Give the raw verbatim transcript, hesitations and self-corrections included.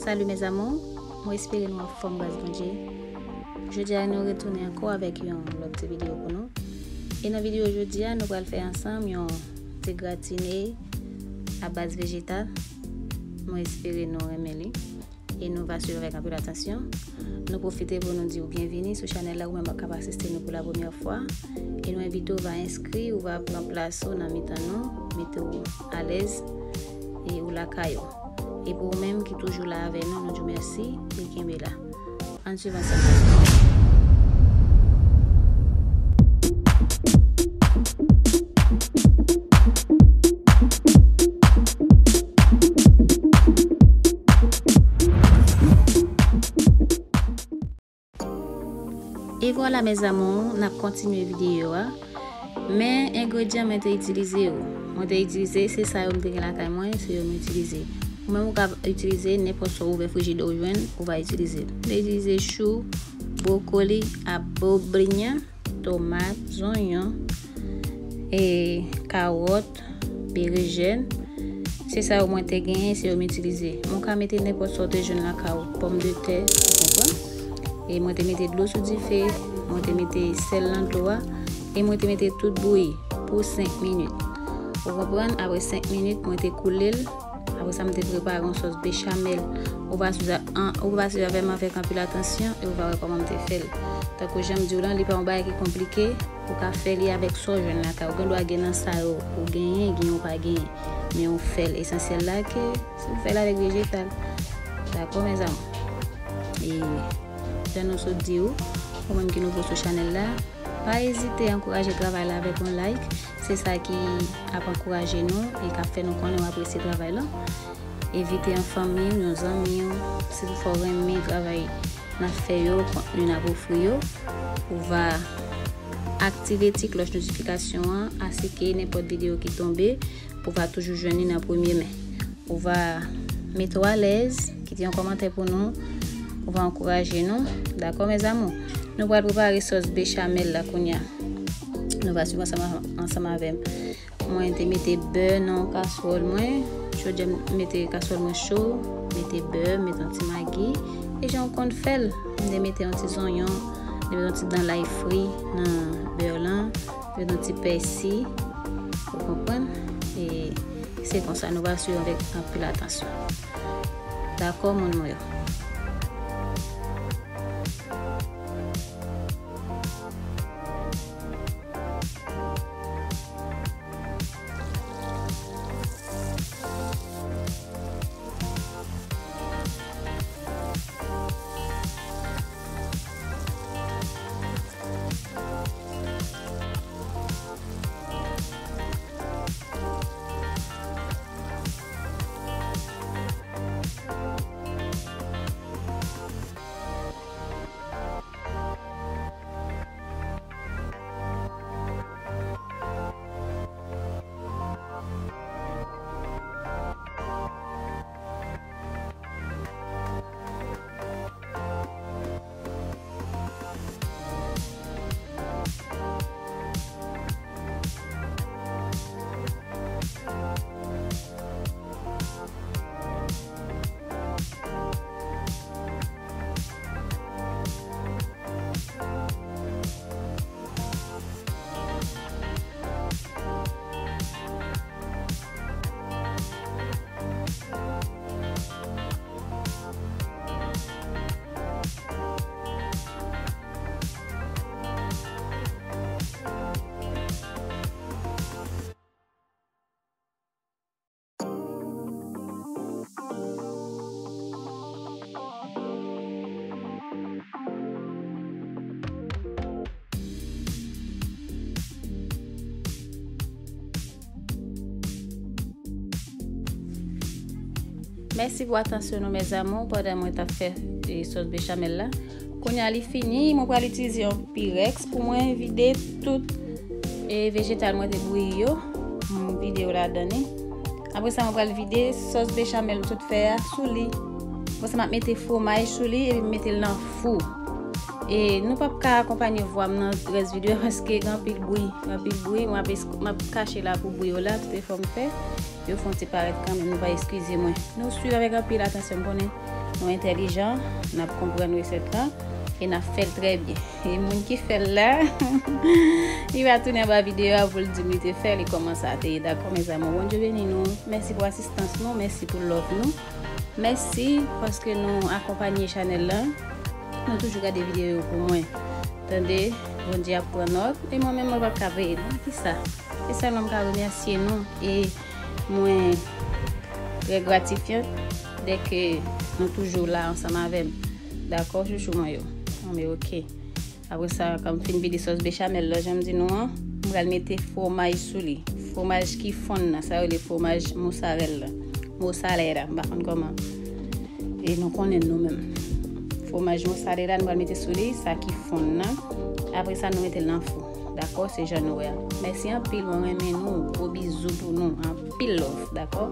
Salut mes amours, mwen espere nou anfòm gras Bondye. Jodi a nou retounen ankò avèk yon lòt ti videyo pou nou. E nan videyo jodi a nou pral fè ansanm yon ti gratine a baz vejetal. Mwen espere nou renmen li. E nou va swiv avèk anpil atansyon. Nou pwofite pou nou di w byenvini sou chanèl la, ou menm k ap asiste nou pou la premyè fwa. E nou envite w va enskri, ou va pran plas ou nan mitan nou, mete w alèz e ou lakay ou. E pou ou menm ki toujou la avè nou, nou di w mèsi e kenbe la. Ann swiv ansanm. E vwala mes amours, n ap kontinye videyo a. Men engredyan mwen te itilize yo. Mwen te itilize, se sa yo m te gen lakay mwen, se yo m itilize. Ou menm ou ka itilize nenpòt sa w ouvè frijidè w jwenn, ou va itilize. M te itilize chou, bwokoli, abobrinyan, tomat, zonyon, e kawòt, berejèn. Se sa yo mwen te genyen, se yo m itilize. Men w ka mete nenpòt sa w te jwenn lakay ou, pòmdetè, ou konprann? E mwen te mete dlo sou dife, mwen te mete sèl nan dlo a, e mwen te mete tout bouyi pou senk minit. Ou konprann? Apre senk minit, mwen te koule l. Apre sa, m te prepare yon sòs bechamèl. Ou va swiv a-, an, ou va swiv avè m avèk anpil atansyon e ou va wè kòman m te fè l. Tankou jan m di w lan, li pa yon bagay ki konplike. Ou ka fè li avèk sa w jwenn lakay ou. Gen dwa gen nan sa yo ou genyen, gen ou pa genyen. Men ou fè l. Esansyèl la ke si ou fè l avèk vejetal. Dakò, mes amours? E jan nou sot di w, ou menm ki nouvo sou chanèl la, pa ezite ankouraje travay la avèk yon like. Se sa ki ap ankouraje nou e k ap fè nou konnen w apresye travay la. Envite yon fanmi w, yon zanmi w, si toutefois w renmen travay n ap fè yo, kontni n ap ofri yo. Ou va aktive ti klòch notifikasyon an, asike nenpòt videyo ki tonbe, ou va toujou jwenn li nan premye men. Ou va mete w alèz, kite yon kòmantè pou nou, ou va ankouraje nou. Dakò, mes amours? Nou pral prepare sòs bechamèl la kounye a. Nou va swiv ansanm, ansanm avè m. Mwen te mete bè nan kaswòl mwen. Chodyè m mete kaswòl mwen cho. Mete bè, mete yon ti magi. E jan w konn fè l, m te mete yon ti zonyon, m te mete yon ti dan lay fri nan bè lan, m te mete yon ti pèsi. Ou konprann? E se konsa nou va swiv avèk anpil atansyon. Dakò, moun mwen yo? Mèsi pou atansyon nou, mes amours, pandan mwen t ap fè, e, sòs bechamèl la. Kounye a li fini, mwen pral itilize yon pirèks pou mwen vide tout, e, vejetal mwen te bouyi yo. M vide yo ladan li. Apre sa, mwen pral vide sòs bechamèl m sot fè a sou li. Apre sa, m ap mete fwomaj sou li epi m mete l nan fou. E nou p ap ka akonpanye vwa m nan rès videyo a paske gen anpil bri, gen anpil bri. Mwen ap es-, m ap kache la pou bri yo la, tout efò m fè. Yo fè yon ti parèt kanmenm, nou va eskize mwen. Nou swiv avèk anpil atansyon, m konnen Nou entèlijan, n ap konprann resèt la e n ap fè l trè byen. E moun ki fè l la, li va tounen anba videyo a pou l di m li te fè l e kòman sa te ye. Dakò, mezanmi, Bondye beni nou. Mèsi pou asistans nou, mèsi pou love nou. Mèsi paske nou akonpanye chanèl la. Nou toujou gade videyo yo pou mwen. Tande, Bondye ap pran nòt. E mwen menm, mwen p ap ka peye non. Kisa? E sèlman m ka remèsye nou. E mwen trè gratifyan dèke nou toujou la ansanm avè m. Dakò, chouchou mwen yo? Anben, oke. Apre sa, kan m fin vide sòs bechamel la, jan m di nou an, m pral mete fwomaj sou li. Fwomaj ki fonn nan, sa yo rele fwomaj mozzarella. Mozzarella, m pa konn kòman e nou konnen l nou menm. Fwomaj mozzarella, nou pral mete sou li, sa ki fonn nan. Apre sa, nou mete l nan fou. Dakò? Se jan nou wè a. Mèsi anpil, mwen renmen nou. Gwo bizou pou nou. Anpil love, dakò?